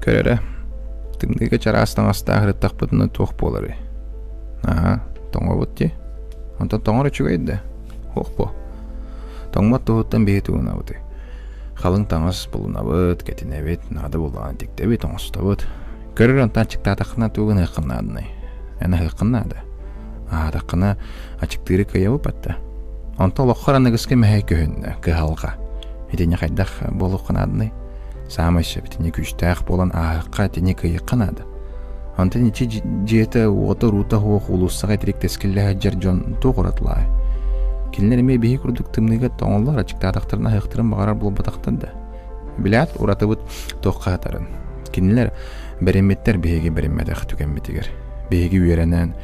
Көр эрэ, тымныыга чараас таҥастаах ырыттахпытына туох буоларый? Аһа, тоҥобут дии. Онтон тоҥор үчүгэй да? Ох бо. Тоҥмот туһуттан биһи тугунабытый? Халыҥ таҥас булунабыт, кэтинэбит, наада буоллаҕына тиктэбит, оҥостобут. Көрөр онтон аччыктаатаххына тугу гыныаххын нааданай? Эн аһыаххын наада. Аһаатаххына аччыктыыры кыайабыт батта. Онто олоххор аныгыскы мэһэй көһүннэ, кыһалҕа. Итини хайдах буолуохха нааданай? Саамай сөп итини күүстээх буолан ааһыахха, итини кыайыахха наада. Онтон ити дьиэтэ уота-уруута суох уулуссаҕа итирик тэскиллэ сылдьар дьон туох уратылаай? Кинилэр эмиэ биһи курдук тымныыга тоҥоллор, аччыктаатахтарына аһыахтарын баҕарар буолбатахтар да. Билээт, уратыбыт туохха сытарын. Кинилэр бэриммиттэр биһиги бэриммэтэх түгэммитигэр. Биһиги үөрэнэн,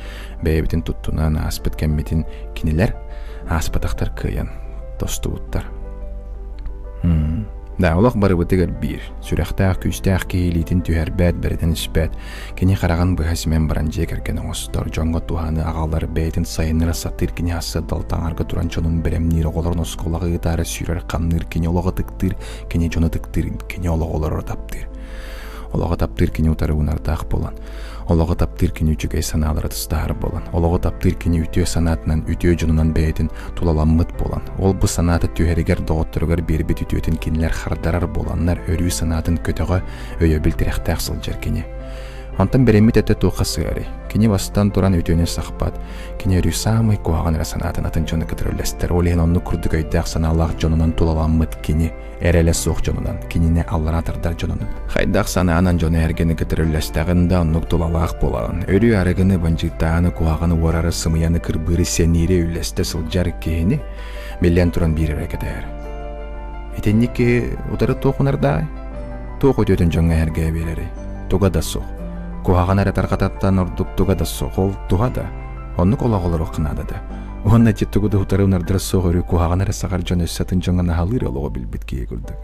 бэйэбитин туттунан ааспыт кэммитин кинилэр ааспатахтар кыайан тостубуттар. Да, олох барыбытыгар биир. Сүрэхтээх, күүстээх киһи илиитин түһэрбэт, бэритэн испэт. Кини хараҕын быһа симэн баран дьиэ кэргэн оҥостор, дьоҥҥо туһаны аҕалар, бэйэтин сайыннара сатыыр кини ассыадал таҥарга туран дьонун бэлэмниир, оҕолорун оскуолаҕа ыытаары сүүрэр-хамныыр, кини олоҕу ытыктыыр, кини дьону ытыктыыр, кини олоҕу олорору таптыыр. Олоҕу таптыыр кини утары унардаах буолан, олоҕу таптыыр кини үчүгэй санаалары тустаһар буолан, олоҕу таптыыр кини үтүө санаатынан, үтүө дьонунан бэйэтин тулаламмыт буолан, ол бу санаата түһэригэр доҕотторугар биэрбит үтүөтүн кинилэр хардарар буоланнар, өрүү санаатын көтөҕө, өйөбүл тирэхтээх сылдьар кини. Онтон бэриммит этэ туохха сыарый? Кини бастан туран үтүөнү сахпат, кини өрүү саамай куһаҕан эрэ санаатын атын дьону кытары үллэстэр. Ол иһин оннук курдук өйдөөх-санаалаах дьонунан тулаламмыт кини эрэлэ суох дьонунан, кинини аллараа тардар дьонунан. Хайдах санаанан дьону эргэни кытары үллэстэҕин да оннук тулалаах буолаҕын. Өрүү арыгыны, бандьыыттааһыны, куһаҕаны уорары, сымыйаны, кырбыыры, сэниири үллэстэ сылдьар киһини биллэн туран биир эрэ кэтэһэр. Итинник киһи утары туох унардааҕый? Туох үтүөтүн дьоҥҥо эһэргээ биэрэрий? Туга да суох. Куһаҕан эрэ тарҕататтан ордук туга да суох. Ол туһа да. Оннук олох олоруохха наада да. Уонна ити тугу да утары унардара суох өрүү куһаҕан эрэ саҕар дьон өссө атын дьоҥҥо наһалыыр олоҕу билбит киһи курдук.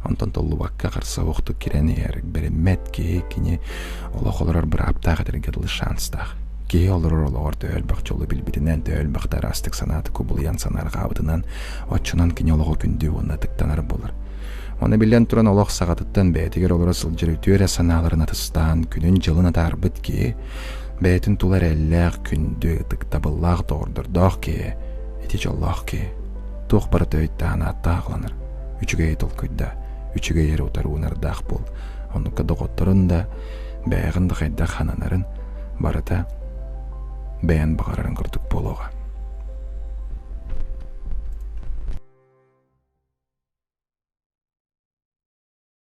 Онтон толлубакка харса оһохтук кирэн иһэр, бэриммэт киһи кини олох олорор бырааптаах этэргэ дылы шанстаах. Киһи олорор олоҕор төһө элбэх дьолу билбитинэн, төһө элбэхтэ араастык санааты кубулуйан санаарҕаабытынан, оччонон кини олоҕо күндү уонна ытыктанар буолар. Ону биллэн туран олох саҕатыттан бэйэтигэр олоро сылдьар үтүө эрэ санааларын атыстаан, күнүн-дьылын атаарбыт киһи, бэйэтин тула эрэллээх, күндү, ытыктабыллаах доҕордордоох киһи, ити дьоллоох киһи. Туох барыта өйдөөн ааттаах ыланар. Үчүгэйи толкуйда, үчүгэй эрэ утары уунардаах буол. Оннукка доҕотторун да, бэйэҕин да хайдах хананарын барыта бэйэн баҕарарын курдук буолуоҕа.